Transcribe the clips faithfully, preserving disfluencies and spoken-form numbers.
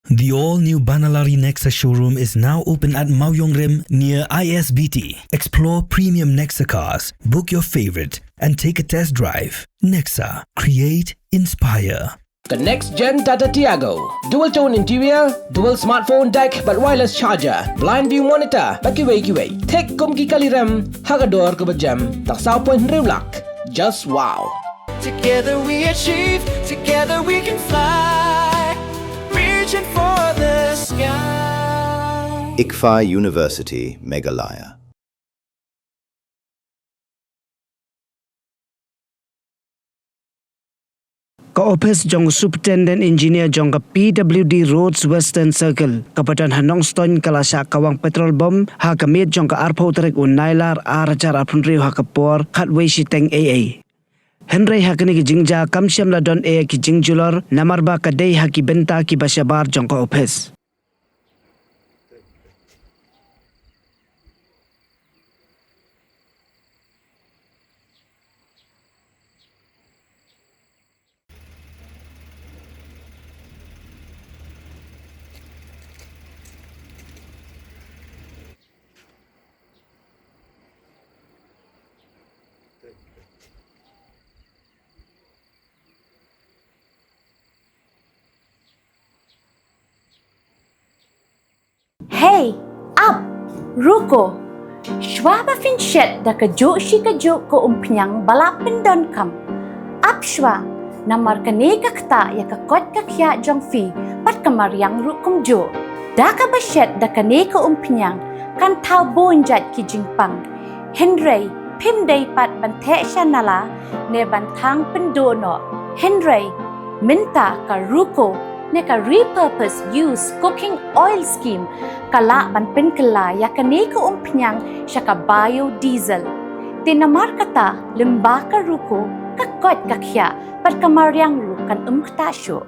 The all-new Banalari Nexa showroom is now open at Mawiongrim near I S B T. Explore premium Nexa cars, book your favorite, and take a test drive. Nexa, create, inspire. Ka next gen Tata Tiago. Dual tone interior, dual smartphone deck bad wireless charger, blind view monitor bad kiwei kiwei. Thik kum ki kali rem ha ka dor kaba jem tang saw point hynriew lak. Just wow. Together we achieve, together we can fly. Reaching for the sky. ICFAI University, Meghalaya. Ka ophis jong u Superintendent Engineer jong ka P W D Roads Western Circle kaba don ha Nongstoiñ ka la shah kawang petrol bomb ha ka miet jong ka arphew tarik u Nailar ar hajar arphew hynriew ha ka por khatwei shiteng eiei. Hynrei ha kane ka jingjia kam shym la don ei ei ki jingjulor namar ba ka dei ha ki bynta kiba shabar jong ka ophis. Hei, ap, ruko. Shuwa ba phin shet da kajuh shi kajuh ka umphniang ba la pyndonkam, ap shuwa, namar kane ka ktah ïa ka koit ka khiah jong phi bad ka mariang ruh kumjuh. Da kaba shet da kane ka umphniang kan thaw bun jait ki jingpang. Hynrei phim dei pat ban theh sha nala ne ban thang pynduh noh. Hynrei mynta ka ruko ne ka repurpose use cooking oil scheme ka lah ban pynkylla ïa kane ka umphniang sha ka biodiesel. Te namar kata lyngba ka ruko ka koit ka khiah bad ka mariang ruh kan ym ktah shuh.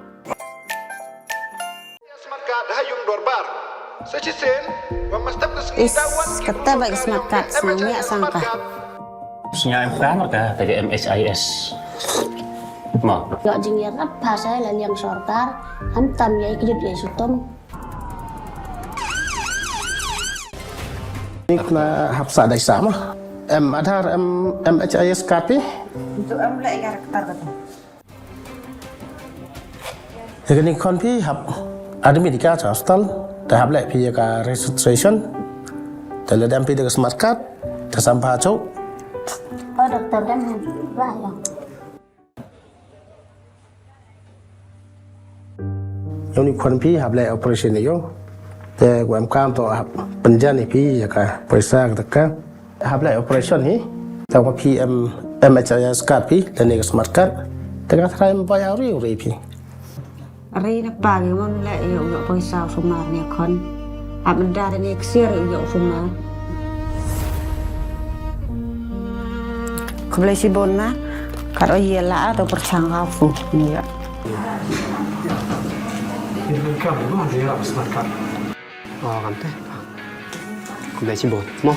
Smart card ha ïung dorbar. Sa shisien, wa mastap ka sngi. Is, da wan ki kata ba ka smart card, snang ïa sang ka. Sngewbha marka ka M H I S. Mo. Ïoh jingïarap ha sa la liang sorkar, khamtam ïa ki jut ïa sutom. Ni kena hap sa dai sa mo. Em Aadhaar, em M H I S card phi? Itu em leh ïa karakter kata. Ïa kane khon phi hap admit ïa ka cha hospital, te hap leh phi ïa ka registration. Te lada em phi da ka smart card, te sam pha chok. Oh, doktor, dang hap ba ïa. Ïa une khon phi hap leh operation ïa u. Te u em kam to hap pynjan ïa phi ïa ka poisa kata ka. Hap leh operation hi. Tang ba phi em M H I S card phi lane ka smart card. Te ka tharai em ba ïa ri ri phi. Ri na pa ngi mon leh ïa u ïoh poisa u sumar ne khon. Hap mynta ne ksiar ïa u ïoh u sumar. Khublei shibun ma. Kat o ïa la to pyrchang ka fu ni ïa. Kam ma ïa la smart card. Oh, kan te. Khublei shibun. Mo.